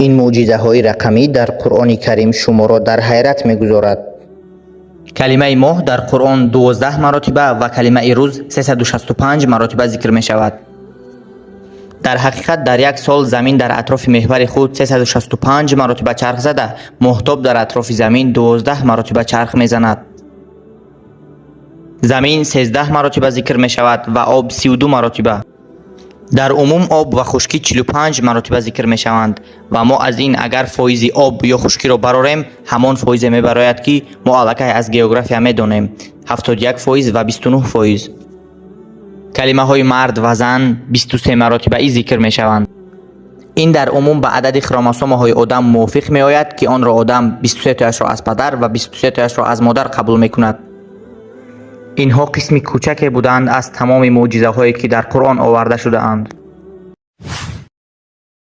Ин мӯъҷизаҳои рақамӣ дар Қуръони Карим шуморо дар ҳайрат мегузорад. Калимаи моҳ дар Қуръон 12 маротиба ва калимаи рӯз 365 маротиба зикр мешавад. Дар ҳақиқат, дар як сол Замин дар атрофи меҳвари худ 365 маротиба чарх зада, моҳтоб дар атрофи Замин 12 маротиба чарх мезанад. Замин 13 маротиба зикр мешавад ва об 32 маротиба. Дар умум об ва хушкӣ 45 маротиба зикр мешаванд ва мо аз ин агар фоизи об ё хушкиро барорем, ҳамон фоизе мебарояд, ки мо аллакай аз география медонем: 71% ва 29%. Калимаҳои мард ва зан 23 маротибаӣ зикр мешаванд. Ин дар умум ба адади хромосомаҳои одам мувофиқ меояд, ки онро одам 23 тояшро аз падар ва 23 тояшро аз модар қабул мекунад. Инҳо қисми кӯчаке буданд аз тамоми мӯъҷизаҳое, ки дар Қуръон оварда шудаанд.